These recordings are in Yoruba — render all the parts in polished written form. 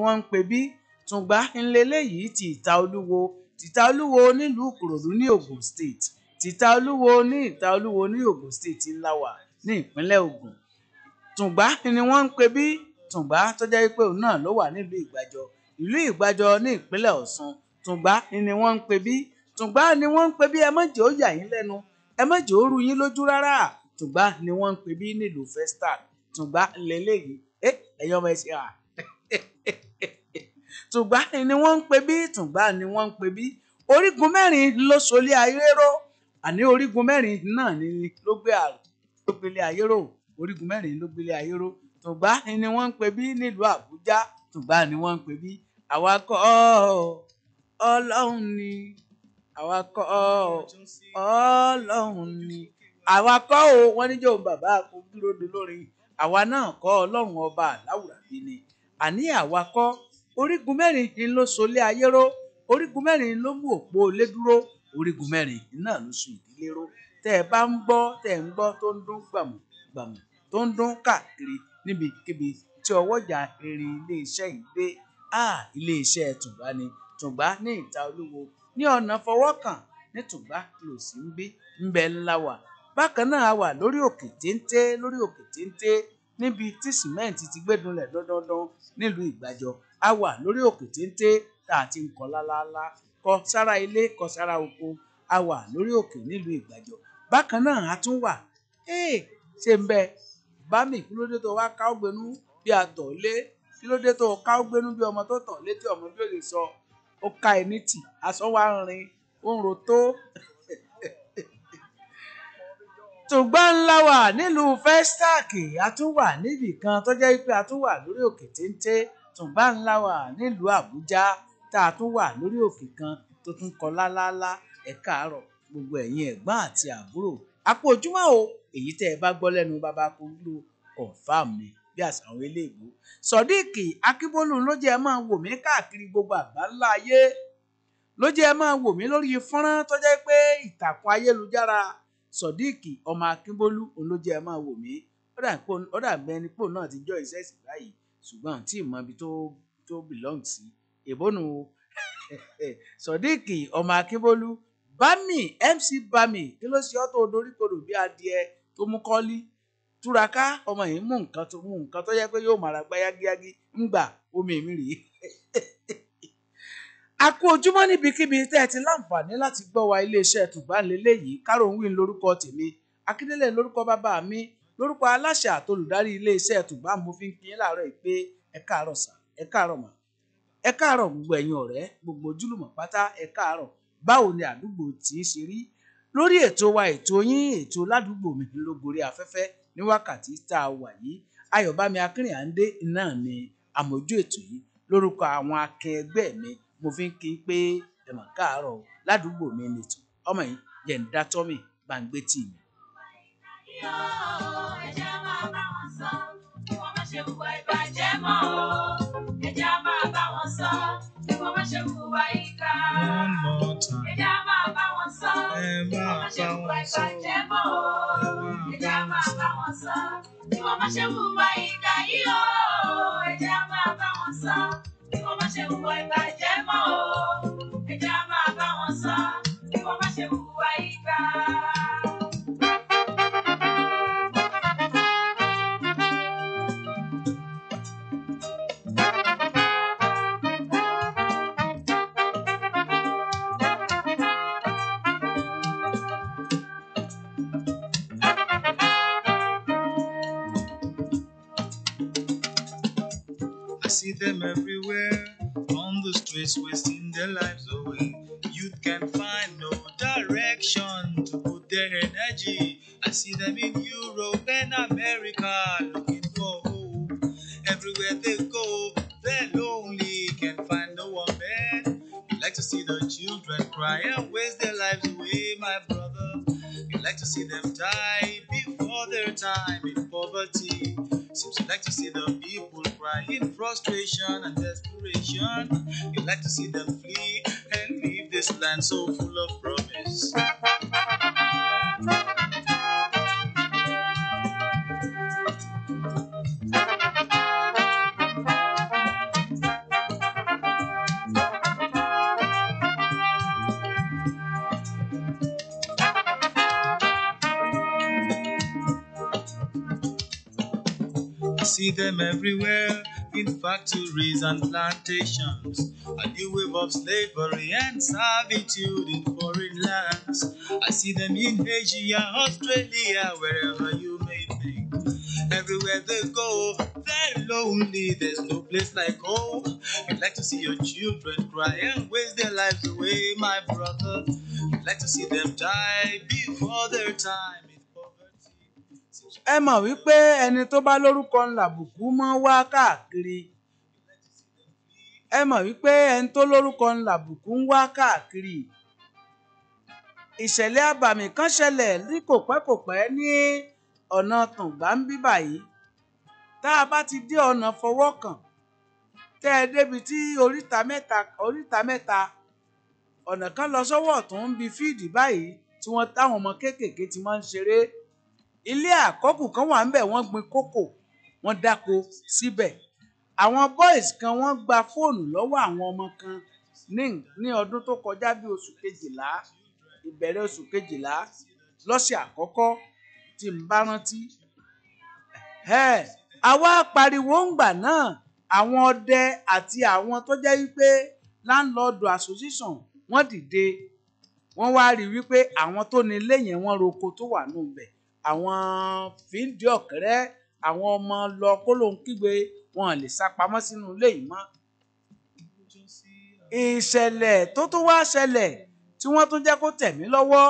wọ́n ń pè bí. Tùngbá ńlẹ́lẹ́yìí ti Ìta Olúwo, tìta Olúwo nílùú Ìkòròdú ní Ògùn State. Tìta Olúwo ní Ìta Olúwo ní Ògùn State ńlá wà ní ìpínlẹ̀ Ògùn. Tùngbá ni wọ́n ń pè bí. Tùngbá tó jẹ́ wípé òun náà ló wà nílùú Ìgbàjọ, ìlú Ìgbàjọ ní ìpínlẹ̀ Ọ̀ṣun. Tùngbá ni wọ́n ń pè bí. Tùngbá ni wọ́n ń pè bí. Ẹ má jẹ́ ó yà yín lẹ́nu, ẹ má jẹ́ ó rú yín lójú rárá. Tùngbá ni wọ́n ń pè bí nílùú Festac. Tùngbá lélẹ́yìí. Ẹ ẹ̀yin ọmọ ẹ̀sìn à. Tùngbá ni wọ́n ń pè bí. Tùngbá ni wọ́n ń pè bí. Orígun mẹ́rin ló solé ayé ró. Àní orígun mẹ́rin náà ni ló gbé àrùn ló gbélé ayé ró. Orígun mẹ́rin ló gbélé ayé ró. Tùngbá ni wọ́n ń pè bí nílùú Àbújá. Tùngbá ni wọ́n ń pè bí. Àwa kọ́ Ọlọ́run ni. Àwa kọ́ Ọlọ́run ni. Àwa kọ́ o, wọ́n ní jẹ́ òun bàbá akókúródó lórin. Àwa náà kọ́, Ọlọ́run ọba àláwùrábí ni. Àní àwa kọ́. Orígun mẹ́rin ni ló solé ayé ró. Orígun mẹ́rin ló mú òpó ilé dúró. Orígun mẹ́rin náà ló so ìdílé ró. Tẹ́ ẹ bá ń gbọ́, tẹ́ ẹ ń gbọ́ tó ń dún gbàmù gbàmù, tó ń dún káàkiri níbikíbi tí ọwọ́jà erin ilé-iṣẹ́ yìí dé. À, ilé-iṣẹ́ Tùngbá ni. Tùngbá ní Ìta Olúwo ní ọ̀nà fọwọ́kàn ní Tùngbà Close ń bí ńbẹ̀ ńlá wà. Bákan náà a wà lórí òkè téńté, lórí òkè téńté níbi tí sìmẹ́ǹtì ti gbédunlẹ̀ dọ́dọ́ndọ́n nílùú Ìgbàjọ. A wà lórí òkè téńté tá a ti ń kọ lálálá, kọ sára ilé, kọ sára oko. A wà lórí òkè nílùú Ìgbàjọ. Bákan náà a tún wà. Ee, ṣé ń bẹ? Bá mi, kí ló dé tó wá ká ọgbẹ́nu bí a tọ̀ lé? Kí ló dé tó ká ọgbẹ́nu bí ọmọ tó tọ̀ létí ọmọ bí ó lè sọ? Ó ka ẹni tì, aṣọ wa ń rin, ó ń ro tó. Tùngbá ńlá wà nílùú Festac. A tún wà níbì kan tó jẹ́ wípé a tún wà lórí òkè téńté. Tùngbá ńlá wà nílùú Àbújá tá a tún wà lórí òkè kan tó tún kọ lálálá. Ẹ káàárọ̀ gbogbo ẹ̀yin ẹ̀gbọ́n àti àbúrò. A kú ojúmọ́ o. Èyí tẹ́ ẹ bá gbọ́ lẹ́nu bàbá kúndú confam ni bí àṣà àwọn eléèbó. Sodiq Akínbólú ló jẹ́ ẹ máa wò mí káàkiri gbogbo àgbáńlá ayé. Ló jẹ́ ẹ máa wò mí lórí fọ́nrán tó jẹ́ pé ìtàkùn ayélujára. Sodiq ọmọ Akínbólú òun ló jẹ́ ẹ máa wò mí. Ó dà bẹ́ẹ̀ ni pò náà ti jọ ìṣẹ́sì báyìí, ṣùgbọ́n tí ì mọ ibi tó belong sí. Èbónú o. Sodiq ọmọ Akínbólú, Bámi MC Bámi, kí ló ṣe ọ́ tó doríkodò bí adìẹ tó mú kọ́lí? Túraká ọmọ yìí mú nǹkan tó mú nǹkan tó jẹ́ pé yóò mára gbá yágíyágí ń gbà omi mi rèé. A kú ojúmọ́ níbikíbi tẹ́ ẹ ti láǹfààní láti gbọ́ wa. Iléeṣẹ́ Tùngbá leléyìí. Káròǹwí lórúkọ tèmi. Akíndélé lórúkọ bàbá mi. Lórúkọ aláṣẹ àtolùdarí iléeṣẹ́ Tùngbá mo fi ń kí yín láàárọ̀ yìí pé ẹ káàárọ̀ sà, ẹ káàárọ̀ mà, ẹ káàárọ̀ gbogbo ẹ̀yin ọ̀rẹ́, gbogbo ojúlùmọ̀ pátá, ẹ káàárọ̀. Báwo ni àdúgbò tí í ṣe rí? Lórí ètò wa, ètò yín, ètò ládùúgbò mi ló gorí afẹ́fẹ́ ní wákàtí tá a wà yìí. Ayọ̀bámi Akínrìnàndé náà ni àmójú ètò yìí. Lórúkọ àwọn akin ẹgbẹ́ mi mo fi ń kí pé ẹ mà káàárọ̀ o. Ládùúgbò mi nìtò. Ọmọ yìí jẹ́ ń dá tọ́mì bá ń gbé tì mí. Ẹ jẹ́ máa bá wọn sọ, kí wọ́n má ṣe hùwà ìbàjẹ́ mọ́ o. Ẹ jẹ́ máa bá wọn sọ, kí wọ́n má ṣe hùwà ìkà. One more time. Ẹ jẹ́ máa bá wọn sọ, Ẹ kí wọ́n máa má ṣe bá hùwà wọn sọ. ìbàjẹ́ mọ́ o. Ẹ máa Ẹ jẹ́ bá wọn máa sọ. bá wọn sọ, kí wọ́n má ṣe hùwà ìkà yìí o. Ẹ jẹ́ máa bá wọn sọ, kí wọ́n má ṣe hùwà ìbàjẹ́ mọ́ o. Ẹ jẹ́ máa bá wọn sọ, kí wọ́n má ṣe hùwà ìkà. I see them everywhere on the streets, wasting their lives away. Youth can find no direction to put their energy. I see them in Europe and America looking for hope. Everywhere they go, they're lonely, can't find no one bed. You like to see the children cry and waste their lives away, my brother. You like to see them die before their time in poverty. Seems you like to see the people cry in frustration and desperation. You like to see them flee and leave this land so full of promise. see them everywhere in factories and plantations. A new wave of slavery and servitude in foreign lands. I see them in Asia, Australia, wherever you may think. Everywhere they go, they're lonely. There's no place like home. You'd like to see your children cry and waste their lives away, my brother. You'd like to see them die before their time in poverty. Ẹ mọ̀ wípé ẹni tó bá lórúkọ ńlá bùkú mọ́ wá káàkiri. Ẹ mọ̀ wípé ẹni tó lórúkọ ńlá bùkú ń wá káàkiri. Ìṣẹ̀lẹ̀ abàmì kan ṣẹlẹ̀ ní kòpẹ́kòpẹ́ ní ọ̀nà Tùngbá ń bí báyìí. Tá a bá ti dé ọ̀nà fọwọ́ kàn, tẹ́ ẹ débi tí oríta mẹ́ta, ọ̀nà kan lọ sọ́wọ́ ọ̀tún ń bi fíìdì báyìí tí wọ́n táwọn ọmọ kéékèèké ti máa ń ṣeré. Ilé àkọ́kù kan wà ńbẹ̀, wọ́n gbin kókò, wọ́n dáko síbẹ̀. Àwọn boys kan wọ́n gba fóònù lọ́wọ́ àwọn ọmọ kan ní ọdún tó kọjá bí oṣù kejìlá, ìbẹ̀rẹ̀ oṣù kejìlá lọ́sẹ̀ àkọ́kọ́ tí n bá rántí. Ẹ̀ àwa pariwo ńgbà náà, àwọn ọdẹ àti àwọn tó jẹ́ wípé landlord association wọ́n dìde, wọ́n wá rí wípé àwọn tó ní ilé yẹn wọ́n roko tó wà nù bẹ̀. Àwọn fíńdì ọ̀kẹ́rẹ́, àwọn ọmọ lọ kólóhùn kígbe, wọn lè sá pamọ́ sínú ilé yìí mọ́. Ìṣẹ̀lẹ̀ tó tún wá ṣẹlẹ̀ tí wọ́n tún jẹ́ kó tẹ̀ mí lọ́wọ́.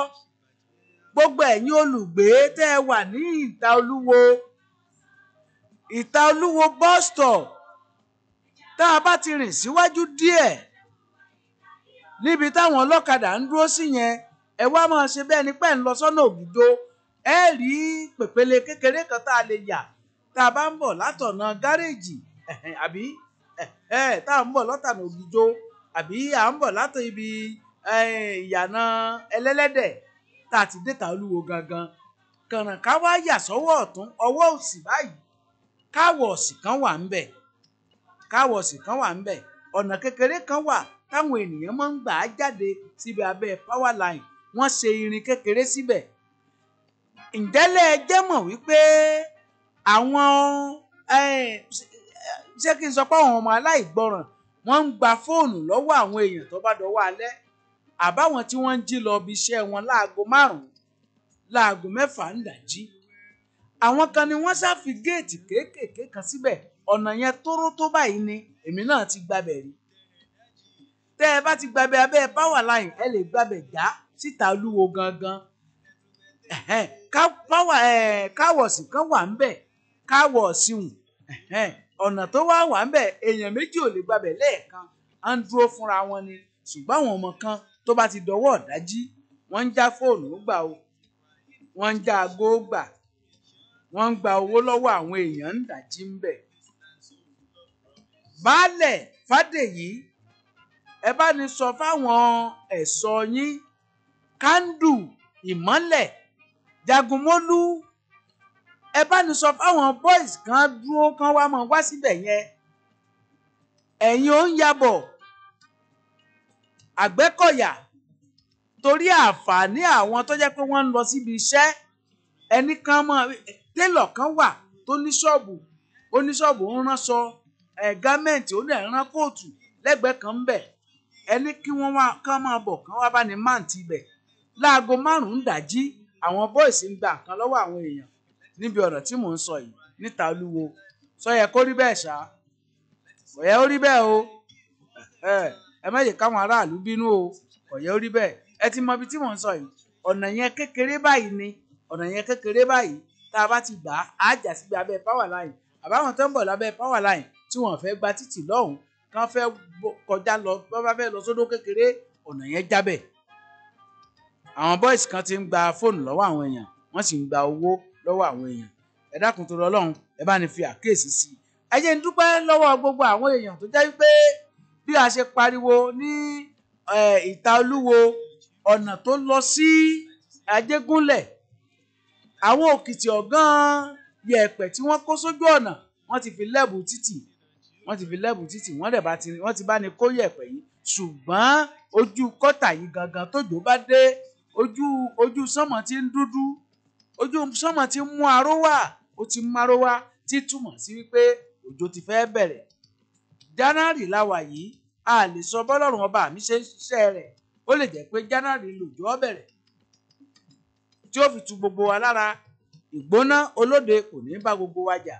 Gbogbo ẹ̀yin olùgbé tẹ́ ẹ wà ní ìta Olúwo, ìta Olúwo bus stop, tá a bá ti rìn síwájú díẹ̀ níbi táwọn ọlọ́kadà ń dúró sí yẹn, ẹ wá máa ṣe bẹ́ẹ̀ ni pé ń lọ sọ́nà Ògìjó. Ẹ rí pèpele kékeré kan tá a lè yà tá a bá ń bọ̀ látọ̀nà gáréèjì, àbí tá a ń bọ̀ látọ̀nà Ògìjó, àbí à ń bọ̀ látọ̀ ibi ìyànà Ẹlẹ́lẹ́dẹ̀ tá a ti dé ìta Olúwo gangan. Kànràn ká wá yà sọ́wọ́ ọ̀tún, ọwọ́ òsì báyìí, káwọ̀ọ̀sì kan wà ńbẹ̀. Káwọ̀ọ̀sì kan wà ńbẹ̀. Ọ̀nà kékeré kan wà táwọn ènìyàn máa ń gbà á jáde síbi abẹ́ power line. Wọ́n ṣe irin kékeré síbẹ̀. Ǹjẹ́ lẹ jẹ́ mọ̀ wípé àwọn ṣé kí n sọ pé àwọn ọmọ aláìgbọràn wọ́n ń gba fóònù lọ́wọ́ àwọn èèyàn tó bá dọwọ́ alẹ́, àbáwọn tí wọ́n ń jí lọ ibi iṣẹ́ wọn láago 5, láago 6 ńdàjí. Àwọn kan ni wọ́n sá fi géètì kéékèèké kan síbẹ̀. Ọ̀nà yẹn tóró tó báyìí ni èmi náà ti gbabẹ̀ rí. Tẹ́ ẹ bá ti gbabẹ̀ abẹ́ power line, ẹ lè gbabẹ̀ já síta Olúwo gangan. Káwọ̀sì kan wà ńbẹ̀, káwọ̀ọ̀sì hùn. Ọ̀nà tó wá wà ńbẹ̀, èèyàn méjì ò lè gbabẹ̀ lẹ́ẹ̀kan. À ń dúró fúnra wọn ni. Ṣùgbọ́n àwọn ọmọ kan tó bá ti dọwọ́ ọ̀dájí, wọ́n ń já fóònù gbà o, wọ́n ń já ago gbà, wọ́n ń gba owó lọ́wọ́ àwọn èèyàn ńdàjí ńbẹ̀. Baálẹ̀ Fádèyí, ẹ bá ní sọ fáwọn ẹ̀ṣọ́ yín, kándù ìmọ́lẹ̀, Jagunmólú, ẹ bá ní sọ fáwọn boys kan dúró kán wá máa wá síbẹ̀ yẹn. Ẹ̀yin ò ń yabọ̀, Àgbẹ́kọ̀yà, torí àǹfààní àwọn tó jẹ́ pé wọ́n ń lọ síbi iṣẹ́. Ẹni kan mọ̀, télọ̀ kan wà tó ní ṣọ́ọ̀bù, ó ní ṣọ́ọ̀bù ó ń ránṣọ, gámẹ́ǹtì ó dẹ̀ ń rán kóòtù lẹ́gbẹ̀ẹ́ kan ńbẹ̀. Ẹni kí wọ́n wá, kán máa bọ̀, kán wá bá ní máǹtì ibẹ̀. Láago 5 ńdàjí, àwọn boys ń gba nǹkan lọ́wọ́ àwọn èèyàn níbi ọ̀nà tí mò ń sọ yìí níta Olúwo. Sọ yẹ kó rí bẹ́ẹ̀ ṣá? Kò yẹ ó rí bẹ́ẹ̀ o. Ẹ má jẹ́ káwọn aráàlú bínú o. Kò yẹ ó rí bẹ́ẹ̀. Ẹ ti mọ ibi tí mò ń sọ yìí. Ọ̀nà yẹn kékeré báyìí ni. Ọ̀nà yẹn kékeré báyìí. Tá a bá ti gbà á, á jà síbi abẹ́ power line. Àbáwọn tó ń bọ̀ lábẹ́ power line tí wọ́n fẹ́ gba títì lọ́hùn, kán fẹ́ kọjá lọ, bọ́n bá fẹ́ lọ sódó kékeré, ọ̀nà yẹn jábẹ̀. Àwọn boys kan ti ń gba fóònù lọ́wọ́ àwọn èèyàn, wọ́n sì ń gba owó lọ́wọ́ àwọn èèyàn. Ẹ dákun torí Ọlọ́run, ẹ bá ní fi àkíyèsí sí i. Ẹ jẹ́ n dúpẹ́ lọ́wọ́ gbogbo àwọn èèyàn tó jẹ́ wípé bí a ṣe pariwo ní ìta Olúwo, ọ̀nà tó lọ sí Ajégúnlẹ̀, àwọn òkìtì ọ̀gán yẹ̀pẹ̀ tí wọ́n kó sójú ọ̀nà, wọ́n ti fi lẹ́bù títì, wọ́n ti fi lẹ́bù títì, wọ́n dẹ̀ bá ti, wọ́n ti bá ní kó yẹ̀pẹ̀ yìí. Ṣùgbọ́n ojú kọ́tà yìí gangan tójò bá dé, ojú sánmọ̀ tí ń dúdú, ojú sánmọ̀ tí ń mú aró wá, ó ti mú aró wá. tí túmọ̀ sí wípé òjò ti fẹ́ bẹ̀rẹ̀. January la wà yìí, a lè sọ bọ́lọ́run ọba mi ṣe ń ṣiṣẹ́ rẹ̀, ó lè jẹ́ pé January lòjò ó bẹ̀rẹ̀ tí ó fi tu gbogbo wa lára. Ìgbóná olóde kò ní bá gbogbo wa jà.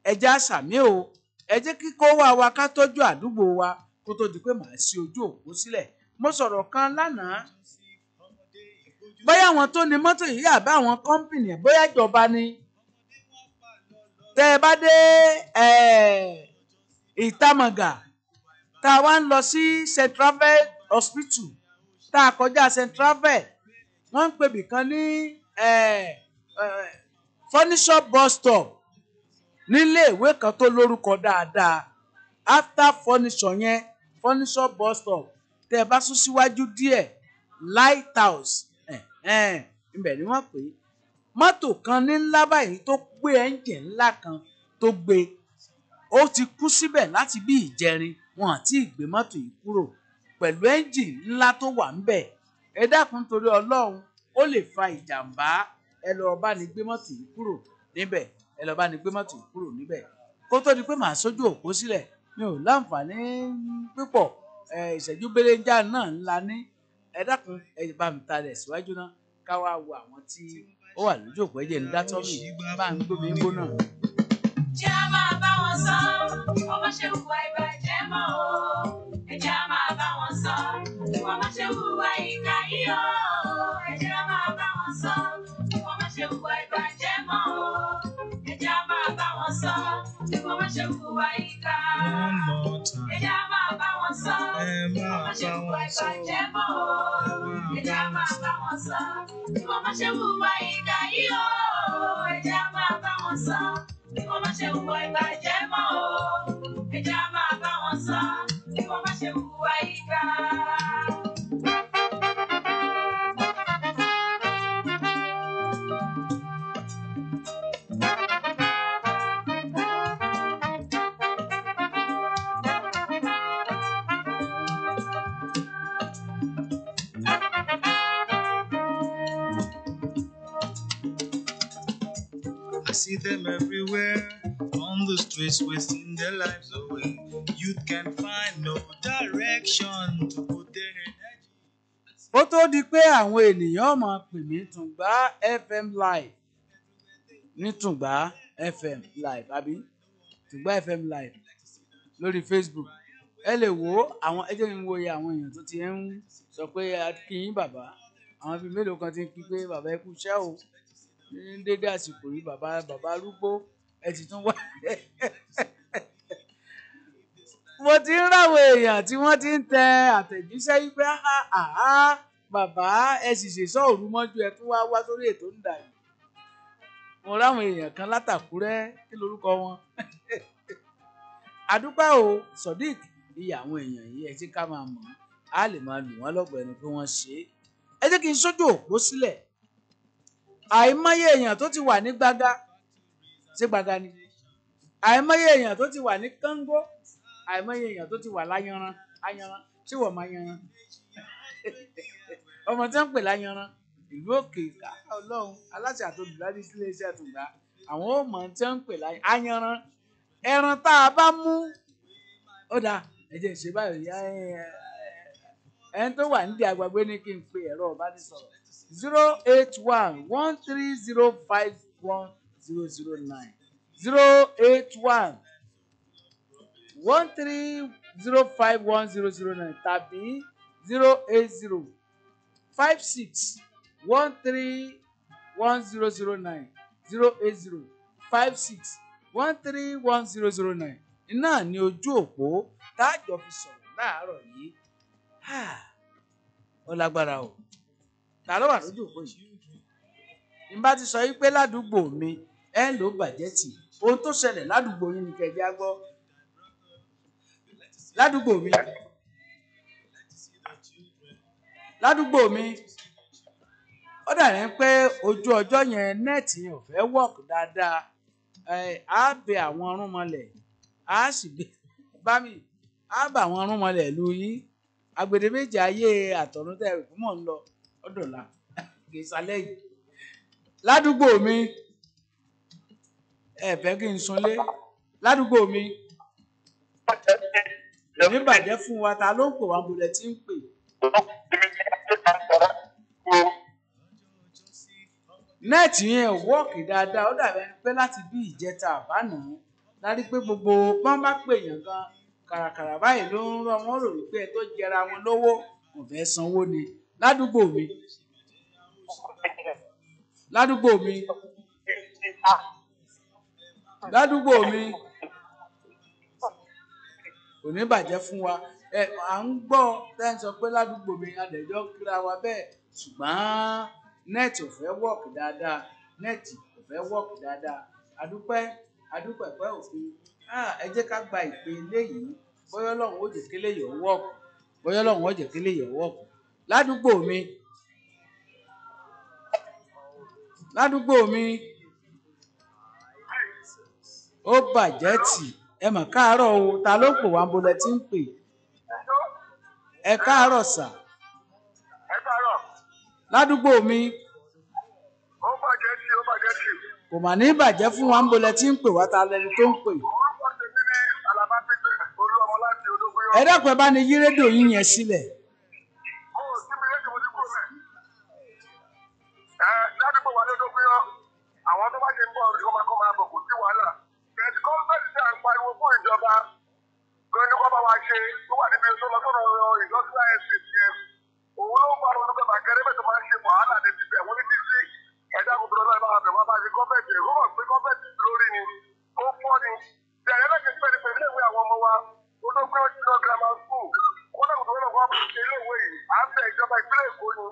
Ẹ jẹ́ á ṣàmì o, ẹ jẹ́ kíkó wá wa ká tọ́jú àdúgbò wa kó tó di pé màá ṣí ojú òpó sílẹ̀. Mo sọ̀rọ̀ kan lánàá, bóyá àwọn tó ní mọ́tò yìí àbí àwọn kọ́ńpìnì, bóyá ìjọba ni. Tẹ́ ẹ bá dé Ìtamọ̀gà, tá a wá ń lọ sí Centravel Hospital, tá a kọjá Centravel, wọ́n ń pè bìkan ní furniture bus stop nílé ìwé kan tó lórúkọ dáadáa. After furniture yẹn, furniture bus stop, tẹ́ ẹ bá sún síwájú díẹ̀, Lighthouse, ibẹ̀ ni wọ́n pè é. Mọ́tò kan ní ńlá báyìí tó gbé ẹ́ńjìn ńlá kan tó gbé, ó ti kú síbẹ̀ láti bí ìjẹrin, wọn àti ìgbé mọ́tò yìí kúrò pẹ̀lú ẹ́ńjìn ńlá tó wà ńbẹ̀. Ẹ dákun torí Ọlọ́run, ó lè fa ìjàmbá. Ẹ lọ bá ní gbé mọ́tò yìí kúrò níbẹ̀, ẹ lọ bá ní gbé mọ́tò yìí kúrò níbẹ̀. Kó tó di pé màá sójú òpó sílẹ̀, mi ò láǹfààní púpọ̀, ìṣẹ́jú belenja náà ńlá ní. Ẹ dákun, ẹ bá mi talẹ̀ síwájú náà ká wá wo àwọn tí ó wà lójú òpó. Ẹ jẹ́ ń dá tọ́mì bá ń gbómi gbóná. Jẹ́ á máa bá wọn sọ, kí wọ́n má ṣe hùwà ìbàjẹ́ mọ́ o. Ẹ jẹ́ á máa bá wọn sọ, kí wọ́n má ṣe hùwà ìkà yìí o. Ẹ jẹ́ á máa bá wọn sọ, kí wọ́n má ṣe hùwà ìbàjẹ́ mọ́ o. Ẹ jẹ́ á máa bá wọn sọ, kí wọ́n má ṣe hùwà ìkà. One more time. Ẹ jẹ́ á máa bá wọn sọ, Ẹ kí wọ́n máa má ṣe bá hùwà wọn sọ. ìbàjẹ́ mọ́ o. Ẹ Ẹ jẹ́ á máa bá máa wọn sọ. bá wọn sọ, kí wọ́n má ṣe hùwà ìkà yìí o. Ẹ jẹ́ á máa bá wọn sọ, kí wọ́n má ṣe hùwà ìbàjẹ́ mọ́ o. Ẹ jẹ́ á máa bá wọn sọ, kí wọ́n má ṣe hùwà ìkà. I see them everywhere on the streets, wasting their lives away. Youth can find no direction to put their energy. Ó tó di pé àwọn ènìyàn máa pè mí, Tùngbá FM live ní Tùngbá FM live àbí Tùngbá FM live lórí Facebook, ẹ lè wò ó. Àwọn ẹ jẹ́ n wo iye àwọn èèyàn tó ti ń sọ pé a kí yín bàbá. Àwọn bíi mélòó kan ti ń kí pé bàbá ẹ kú iṣẹ́ o ní dédé àsìkò yìí, bàbá bàbá arúgbó ẹ sì tún wá. Mo ti ń ráwọn èèyàn tí wọ́n ti ń tẹ àtẹ̀jíṣẹ́ yìí pé àhá bàbá ẹ sì ṣèṣọ́ òru mọ́jú, ẹ tún wá wá sórí ètò ń dà yìí. Mo ráwọn èèyàn kan látàkúrẹ́, kí lorúkọ wọn? Àdúpẹ́ o, Sodiq. Iye àwọn èèyàn yìí, ẹ ti ká máa mọ̀, á lè máa lù wọ́n lọ́gbọ̀ọ́ ẹni pé wọ́n ṣe é. Ẹ jẹ́ kí n sójú òpó sílẹ̀. Àìmọye èèyàn tó ti wà ní Gbágá, ṣé Gbágá ni? Àìmọye èèyàn tó ti wà ní Kángo, àìmọye èèyàn tó ti wà láyanran. Ayanran, ṣé wọ́n máa yanran? Ọmọ tí wọ́n ń pè láyanran, ìlú òkè ìka Ọlọ́run aláṣẹ àtolùdarí sílé iṣẹ́ Tùngbá, àwọn ò mọ̀ tí wọ́n ń pè láyanran. Ẹran tá a bá mú ó dáa, ẹ jẹ́ n ṣe báyìí. Ẹni tó wà nídìí agbègbè ní kí n pe ẹ̀rọ ìbánisọ̀rọ̀ 08113051009, 08113051009 tàbí 08056131009, 08056131009. Iná ní ojú òpó táàjọ fi sọ̀rọ̀ láàárọ̀ yìí. Ó lágbára o. Ta ló wà lójú òpó yìí? N bá ti sọ yí pé ládùúgbò mi ẹ ló bàjẹ́ tì, ohun tó ṣẹlẹ̀ ládùúgbò yín ni kẹjẹ á gbọ́. Ládùúgbò mi, ládùúgbò mi, ó dàbí pé ojú ọjọ́ yẹn nẹ́ẹ̀tì yẹn ò fẹ́ wọ̀kì dáadáa. Á bẹ àwọn ọ̀rúnmọlẹ̀, á sì bẹ bá mi, á bá àwọn ọ̀rúnmọlẹ̀ lu yín. Agbede méjì ayé àtọ̀run tẹ́ ẹ rò pé mò ń lọ ọ̀dọ̀la kì í ṣalẹ́ yìí. Ládùúgbò mi, Ẹ fẹ́ kí n sunlé ládùúgbò mi. Kò ní bàjẹ́ fún wa. Ta ló ń pè wá, bolẹ̀ tí ń pè? Nẹ́ẹ̀tì yẹn ò wọ́ọ̀kì dáadáa. Ó dàbí ẹni pé láti bí ìjẹta àbánà láti pé gbogbo bọ́n bá pè yàn gan kàràkàrà báyìí ló ń rọ wọ́n rò wípé ẹ tó jẹra wọn lówó kò fẹ́ sanwó ni. Ládùúgbò mi, ládùúgbò mi, ládùúgbò mi, kò ní bàjẹ́ fún wa. Ẹ à ń gbọ́ tẹ́ ń sọ pé ládùúgbò mi, adẹ̀jọ́ kíra wa bẹ́ẹ̀, ṣùgbọ́n nẹ́ẹ̀tì ò fẹ́ wọ́ọ̀kì dáadáa, nẹ́ẹ̀tì kò fẹ́ wọ́ọ̀kì dáadáa. Adúpẹ́, adúpẹ́ pẹ́ òfin. Ẹ jẹ́ ká gba ìpè eléyìí, bóyá Ọlọ́run ó jẹ́ kéléyìí ó wọ́ọ̀kì, bóyá Ọlọ́run ó jẹ́ kéléyìí ó wọ́ọ̀kì. Ládùúgbò mi, ládùúgbò mi, ó bàjẹ́ tì. Ẹ mọ̀ káàárọ̀ o. Ta ló pè wá, ń bolẹ̀ tí ń pè? Ẹ káàárọ̀ sà. Ẹ káàárọ̀. Ládùúgbò mi. Ó bàjẹ́ tí, ó bàjẹ́ tì. Kò mà ní bàjẹ́ fún wa, ń bolẹ̀ tí ń pè wá, ta lẹni tó ń pè? Orúkọ tèmi ní Alaba Peter Olúọmọ láti Odógúnyán. Ẹ dákun, ẹ bá ní yí rédíò yín yẹn sílẹ̀. Ó síbi lẹ́sìn mo ti kúrò mẹ́. Ẹ ládùúgbò wa lódógúnyán, àwọn tó bá ṣe ń bọ̀ ọ̀rọ̀ máa kọ́ máa bọ̀, kò sí wàhálà. Bẹ̀ẹ̀ni gọ́ọ̀mẹ̀ntì tí à ń pariwo fún ìjọba gan ni kọ́ bá wa ṣe tó wà níbi tó lọ sọ́nà industrial estate yẹn. Òun ló ń pariwo nípa bàkẹ́rẹ́ bẹ́ẹ̀ tó máa ń ṣe wàhálà débi bẹ̀ wọ́n ní títí ẹ̀dá kòtò lọ́wọ́ ìbára bẹ̀ wọ́n bá ṣe gọ́ọ̀mẹ̀ntì ẹ̀ wọ́n mọ̀ pé gọ́ọ̀mẹ̀ntì lórí ni ó fọ́ ni. Bẹ̀rẹ̀ lẹ́kẹ̀ẹ́ síbẹ̀ ni pẹ̀lú ilé ìwé àwọn ọmọ wa Odógúnyán Junior Grammar School wọ́n náà kò tó lọ́wọ́ ṣe ilé ìwé yìí, à ń bẹ ìjọba ìpínlẹ̀ Èkó ni.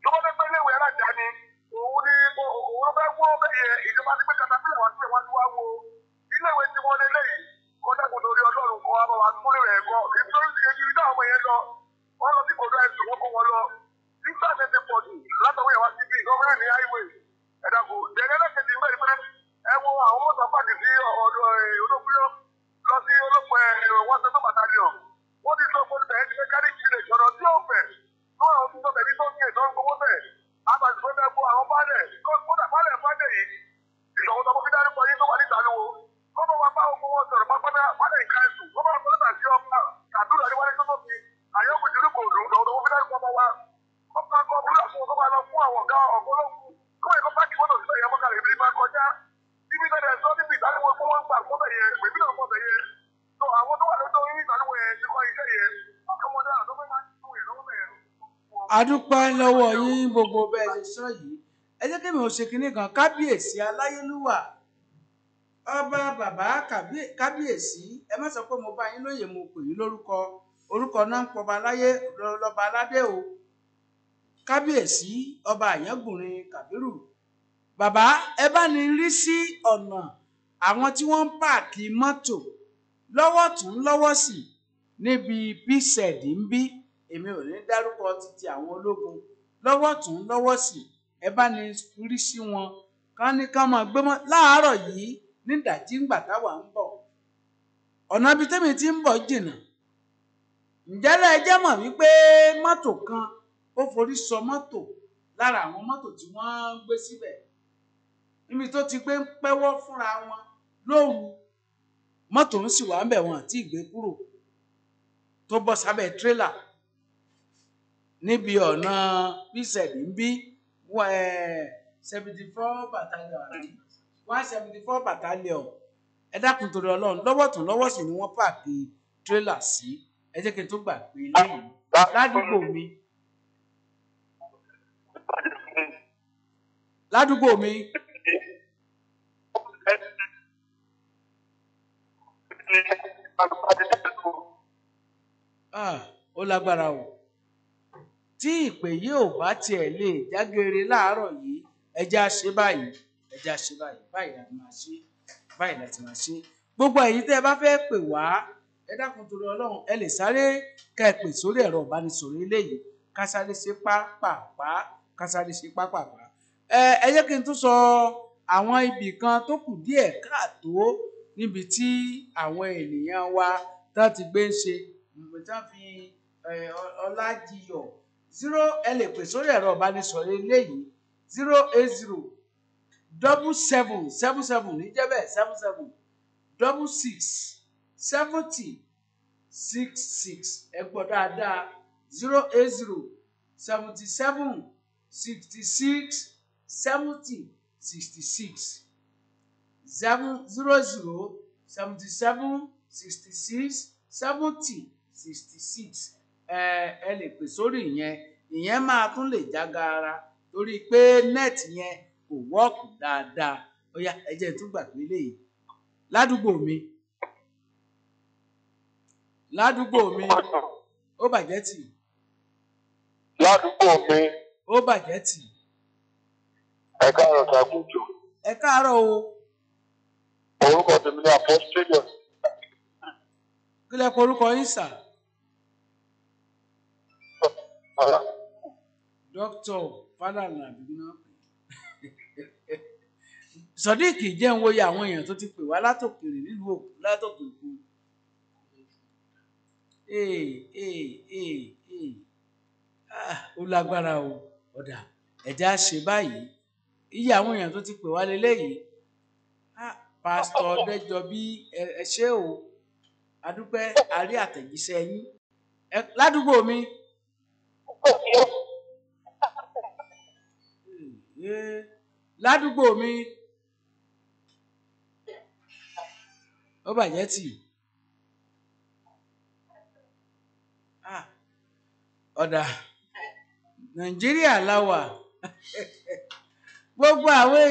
Tó bá fẹ́ pẹ́ ilé ìwé aládàáni, òun ni òun ló fẹ́ wọ́ bẹ́ẹ̀ yẹn, ìjọba ti gbé katapila wá sílẹ̀ wá sí wá wo ilé ìwé tí wọ́n lé lẹ́yìn kọ́dà kò torí Ọlọ́run kọ́ wá bá wa kúlẹ̀ rẹ̀ kọ́ ìtòrí ibi táwọn ọmọ yẹn lọ, wọ́n lọ sí kòtò ẹ̀sùn wọn kó wọn lọ nígbà tí ti pọ̀ jù látọwọ́ yẹn wá síbi gọ́ọ̀mẹ̀ntì ní highway ẹ̀dá kò dẹ̀rẹ́ lẹ́kẹ̀jì ń bẹ̀rẹ̀ pé ẹ wo àwọn mọ́tò pàkì sí ọ̀dọ̀ Ológúnyán lọ sí olópin wọ́n tó bàtàlíọ̀n, wọ́n ti sọ fún bẹ̀rẹ̀ ti fẹ́ kárí ìjìnlẹ̀ ìṣọ̀rọ̀ tí ó fẹ̀ tó àwọn tó bẹ̀rẹ̀ tó ń tó ń gbowó bẹ̀ àbàtì fẹ́ fún àwọn baálẹ̀ kódà baálẹ̀ fàdé yìí ìṣòwò tó fi dárúkọ yín tó wà níta lówó kó bá wa bá ogun wọn sọ̀rọ̀ pápátá baálẹ̀ nǹkan ẹ̀sùn kó bá wọn kọ́lẹ́tà sí ọba kàdúrà níwájú tó tó fi àyọkù jùlọ kò lù lọ́wọ́ tó fi dárúkọ ọba wa kó bá kọ́ búrúdà fún wọn kó bá lọ fún àwọn ọ̀gá ọ̀gọ́lọ́kù kó bá yẹ kó páàkì mọ́tò síbẹ̀ yẹn mọ́kàlẹ̀ ibi bá kọjá níbi tó dẹ̀ sọ níbi ìdánilwọ̀ fún wọn gbà fún bẹ̀yẹ pèmí náà fún bẹ̀yẹ tó àwọn tó wà lọ́dọ̀ yín ìdánilwọ̀ yẹn ti kọ́ iṣẹ́ yẹn ọmọdé àtọ́ fẹ́ máa tún ìlọ́wọ́ bẹ̀yẹ. Adúpẹ́ lọ́wọ́ yín gbogbo bẹ́ẹ̀ ṣe sọ yìí. Ẹ jẹ́ kémi ò ṣe kinní kan. Kábíyèsí aláyélúwà ọba bàbá kábíyèsí, ẹ má sọ pé mo bá yín lóye, mo pè yín lórúkọ orúkọ náà ń pọba láyé lọ́ba aládé o. Kábíyèsí ọba Àyángùnrin Kàbírù bàbá, ẹ bá ní rí sí ọ̀nà àwọn tí wọ́n ń páàkì mọ́tò lọ́wọ́ tún lọ́wọ́ sí níbi bíṣẹ̀dì ń bí, èmi ò ní dárúkọ títí àwọn ológun, lọ́wọ́ tún lọ́wọ́ sí, ẹ bá ní rí sí wọn kán ní kán máa gbé mọ́ láàárọ̀ yìí nídàjí ńgbà táwa ń bọ̀. Ọ̀nà ibi tẹ́mi ti ń bọ̀ jìnnà. Ǹjẹ́ lẹ́ jẹ́ mọ̀ wípé mọ́tò kan ó forí sọ mọ́tò lára àwọn mọ́tò tí wọ́n ń gbé síbẹ̀ níbi tó ti gbé ń pẹ́wọ́ fúnra wọn lóru, mọ́tò ń sì wà ń bẹ̀ wọn àti ìgbé kúrò tó bọ́ sábẹ́ tírélà níbi ọ̀nà bíṣẹ̀dì ń bí 74 battalion àbí 174 battalion. Ẹ dákun torí Ọlọ́run, lọ́wọ́ tún lọ́wọ́ sì ni wọ́n pààkì tírélà sí. Ẹ jẹ́ kí n tó gbà pé lẹ́yìn ládùúgbò mi, ládùúgbò mi, ah, ó lágbára o. Tí ìpè yìí ò bá tiẹ̀ lè jágere láàárọ̀ yìí, ẹ jẹ́ á ṣe báyìí, ẹ jẹ́ á ṣe báyìí, báyìí láti máa ṣe, báyìí láti máa ṣe. Gbogbo èyí tẹ́ ẹ bá fẹ́ pè wá, ẹ dákun torí Ọlọ́run, ẹ lè sáré kẹ́ ẹ pè sórí ẹ̀rọ ìbánisọ̀rọ̀ eléyìí, ká sáré ṣe pápápá, ká sáré ṣe pápápá. Ẹ jẹ́ kí n tún sọ àwọn ibì kan tó kù díẹ̀ káàtó níbi tí àwọn ènìyàn wa tán ti gbé ń ṣe tán fi Ọlájiyọ̀ zero. Ẹ lè pè sórí ẹ̀rọ ìbánisọ̀rọ̀ eléyìí 080 77 77 ní jẹ́bẹ̀, 77 66 70 66. Ẹ gbọ́ dáadáa, 080 77 66 70 66, 7 00 77 66 70 66. Ẹ ẹ lè pè sórí ìyẹn, ìyẹn máa tún lè já gaara torí pé nẹ́ẹ̀tì yẹn kò wọ́ọ̀kù dáadáa. Ó yá, ẹ jẹ́ n tún gbà pé léyìí. Ládùúgbò mi, ládùúgbò mi, ó bàjẹ́ tì. Ládùúgbò mi. Ó bàjẹ́ tì. Ẹ káàárọ̀ sàgùjù. Ẹ káàárọ̀ o. Orúkọ tèmi ní Apostolius. Kí lẹ porúkọ yín sà? Dókítà Fálànà àbígbóná. Sodiq jẹ́ ń wòye àwọn èèyàn tó ti pè wá látòkèrè nílùú òkú látòkè òkun. Ee ee ee ee, ah, ó lágbára o. Ọ̀dà ẹ̀já ṣe báyìí, iye àwọn èèyàn tó ti pè wá leléyìí. Ah, Pásítọ̀ Ọdẹ́jọbí, ẹ ṣé o, adúpẹ́, a rí àtẹ̀jíṣẹ́ yín. Ládùúgbò mi. Ee, ládùúgbò mi, ó bàjẹ́ tì. Ah, ọ̀dà Nàìjíríà la wà, gbogbo àwọn.